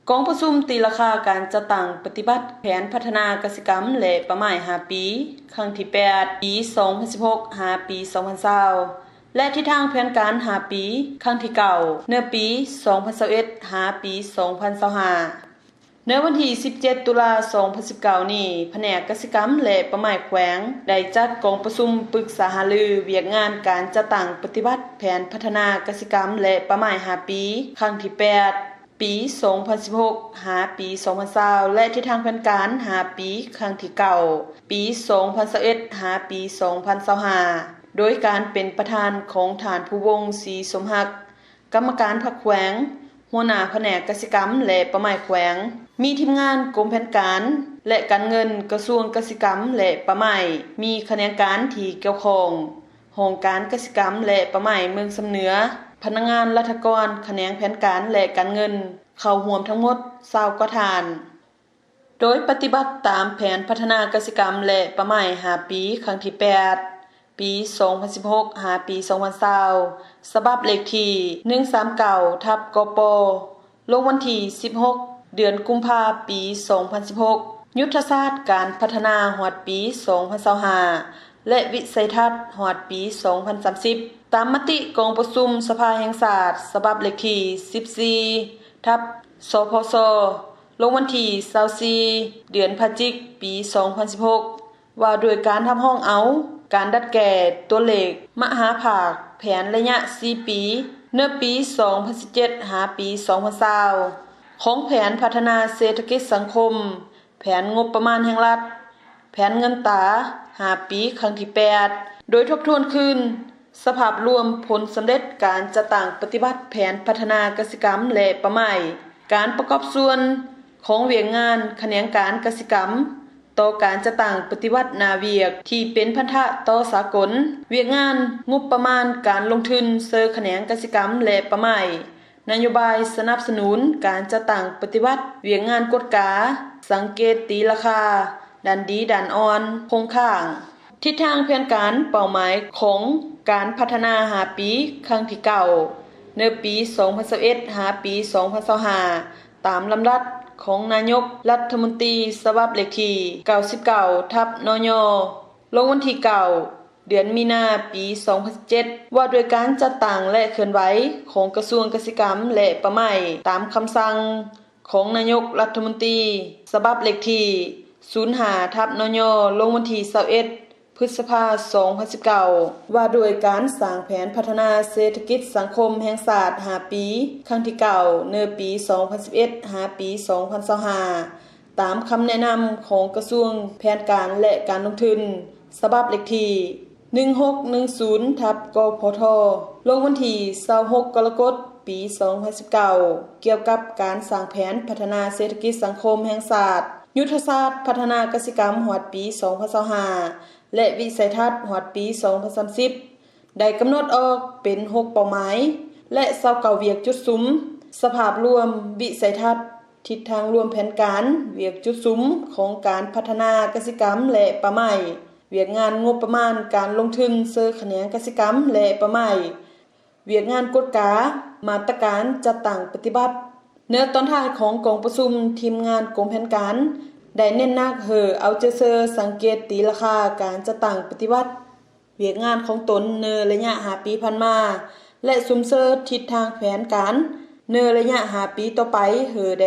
ກອງປະຊຸມຕີລາຄາການຈັດຕັ້ງປະຕິບັດແຜນພັດທະນາກະສິກຳ ແລະ ປ່າໄມ້ຫ້າປີ ຄັ້ງທີແປດ ປີສອງພັນສິບຫົກ ຫາ ປີສອງພັນຊາວ ແລະ ທິດທາງແຜນການຫ້າປີ ຄັ້ງທີເກົ້າ ໃນປີສອງພັນຊາວເອັດ ຫາ ປີສອງພັນຊາວຫ້າ. ໃນວັນທີສິບເຈັດ ຕຸລາ ສອງພັນສິບເກົ້ານີ້, ພະແນກກະສິກຳ ແລະ ປ່າໄມ້ແຂວງ ໄດ້ຈັດກອງປະຊຸມປຶກສາຫາລືວຽກງານການຈັດຕັ້ງປະຕິບັດແຜນພັດທະນາກະສິກຳ ແລະ ປ່າໄມ້ຫ້າປີ ຄັ້ງທີແປດ ປີສອງພັນສິບຫົກ ຫາ ປີສອງພັນຊາວ ແລະ ທິດທາງແຜນການຫ້າປີ ຄັ້ງທີເກົ້າ ປີສອງພັນຊາວເອັດ ຫາ ປີສອງພັນຊາວຫ້າ ໂດຍການເປັນປະທານຂອງທ່ານ ພູວົງ ສີສົມຮັກ ກຳມະການພັກແຂວງ, ຫົວໜ້າພະແນກກະສິກຳ ແລະ ປ່າໄມ້ແຂວງ, ມີທີມງານກົມແຜນການ ແລະ ການເງິນ ກະຊວງກະສິກຳ ແລະ ປ່າໄມ້, ມີຂະແໜງການທີ່ກ່ຽວຂ້ອງ, ຫ້ອງການກະສິກຳ ແລະ ປ່າໄມ້ເມືອງຊຳເໜືອ, ພະນັກງານລັດຖະກອນຂະແໜງແຜນການ ແລະ ການເງິນ ເຂົ້າຮ່ວມທັງໝົດຊາວກວ່າທ່ານ. ໂດຍປະຕິບັດຕາມແຜນພັດທະນາກະສິກຳ ແລະ ປ່າໄມ້ຫ້າປີ ຄັ້ງທີແປດ ປີສອງພັນສິບຫົກ ຫາ ປີສອງພັນຊາວ ສະບັບເລກທີໜຶ່ງສາມເກົ້າ ທັບ ກປ ລົງວັນທີສິບຫົກ ເດືອນກຸມພາ ປີສອງພັນສິບຫົກ, ຍຸດທະສາດການພັດທະນາຮອດປີສອງພັນຊາວຫ້າ ແລະ ວິໄສທັດຮອດປີສອງພັນສາມສິບ ຕາມມະຕິກອງປະຊຸມສະພາແຫ່ງຊາດ ສະບັບເລກທີສິບສີ່ ທັບ ສພຊ ລົງວັນທີຊາວສີ່ ເດືອນພະຈິກ ປີສອງພັນສິບຫົກ ວ່າດ້ວຍການຮັບຮອງເອົາການດັດແກ້ຕົວເລກມະຫາພາກແຜນໄລຍະສີ່ປີ ໃນປີສອງພັນສິບເຈັດ ຫາ ປີສອງພັນຊາວ ຂອງແຜນພັດທະນາເສດຖະກິດສັງຄົມ, ແຜນງົບປະມານແຫ່ງລັດ, ແຜນເງິນຕາຫ້າປີ ຄັ້ງທີແປດ ໂດຍທົບທວນຄືນ ສະພາບລວມຜົນສຳເລັດການຈັດຕັ້ງປະຕິບັດແຜນພັດທະນາກະສິກຳ ແລະ ປ່າໄມ້, ການປະກອບສ່ວນຂອງວຽກງານຂະແໜງການກະສິກຳ ຕໍ່ການຈັດຕັ້ງປະຕິບັດໜ້າວຽກທີ່ເປັນພັນທະຕໍ່ສາກົນ, ວຽກງານງົບປະມານການລົງທຶນເຊີຂະແໜງກະສິກຳ ແລະ ປ່າໄມ້, ນະໂຍບາຍສະໜັບສະໜູນການຈັດຕັ້ງປະຕິບັດວຽກງານກວດກາ, ສັງເກດຕີລາຄາ, ດ້ານດີ, ດ້ານອ່ອນ, ຄົງຄ້າງ. ທິດທາງແຜນການເປົ້າໝາຍຂອງການພັດທະນາຫ້າປີ ຄັ້ງທີເກົ້າ ໃນປີສອງພັນຊາວເອັດ ຫາ ປີສອງພັນຊາວຫ້າ ຕາມລຳດັບຂອງນາຍົກລັດຖະມົນຕີ ສະບັບເລກທີເກົ້າສິບເກົ້າ ທັບ ນຍ ລົງວັນທີເກົ້າ ເດືອນມີນາ ປີສອງພັນສິບເຈັດ ວ່າດ້ວຍການຈັດຕັ້ງ ແລະ ເຄື່ອນໄຫວຂອງກະຊວງກະສິກຳ ແລະ ປ່າໄມ້ ຕາມຄຳສັ່ງ ຂອງນາຍົກລັດຖະມົນຕີ ສະບັບເລກທີສູນຫ້າ ທັບ ນຍ ລົງວັນທີຊາວເອັດ ພຶດສະພາ ສອງພັນສິບເກົ້າ ວ່າດ້ວຍການສ້າງແຜນພັດທະນາເສດຖະກິດສັງຄົມແຫ່ງຊາດຫ້າປີ ຄັ້ງທີເກົ້າ ໃນປີສອງພັນສິບເອັດ ຫາ ປີສອງພັນຊາວຫ້າ ຕາມຄຳແນະນຳຂອງກະຊວງແຜນການ ແລະ ການລົງທຶນ ສະບັບເລກທີໜຶ່ງຫົກໜຶ່ງສູນ ທັບ ກພທ ລົງວັນທີຊາວຫົກ ກໍລະກົດ ປີສອງພັນສິບເກົ້າ ກ່ຽວກັບການສ້າງແຜນພັດທະນາເສດຖະກິດສັງຄົມແຫ່ງຊາດ, ຍຸດທະສາດພັດທະນາກະສິກຳຮອດປີສອງພັນຊາວຫ້າ ແລະ ວິໄສທັດຮອດປີສອງພັນສາມສິບ ໄດ້ກຳນົດອອກເປັນຫົກເປົ້າໝາຍ ແລະ ຊາວເກົ້າວຽກຈຸດສຸມ. ສະພາບລວມວິໄສທັດ, ທິດທາງລວມແຜນການ, ວຽກຈຸດສຸມຂອງການພັດທະນາກະສິກຳ ແລະ ປ່າໄມ້, ວຽກງານງົບປະມານການລົງທຶນເຊີຂະແໜງກະສິກຳ ແລະ ປ່າໄມ້, ວຽກງານກວດກາ, ມາດຕະການຈັດຕັ້ງປະຕິບັດ. ໃນຕອນທ້າຍຂອງກອງປະຊຸມ, ທີມງານກົມແຜນການໄດ້ເນັ້ນໜັກໃຫ້ເອົາໃຈໃສ່ສັງເກດຕີລາຄາການຈັດຕັ້ງປະຕິບັດວຽກງານຂອງຕົນໃນໄລຍະຫ້າປີຜ່ານມາ ແລະ ສຸມເຊີທິດທາງແຜນການໃນໄລຍະຫ້າປີຕໍ່ໄປໃຫ້ໄດ້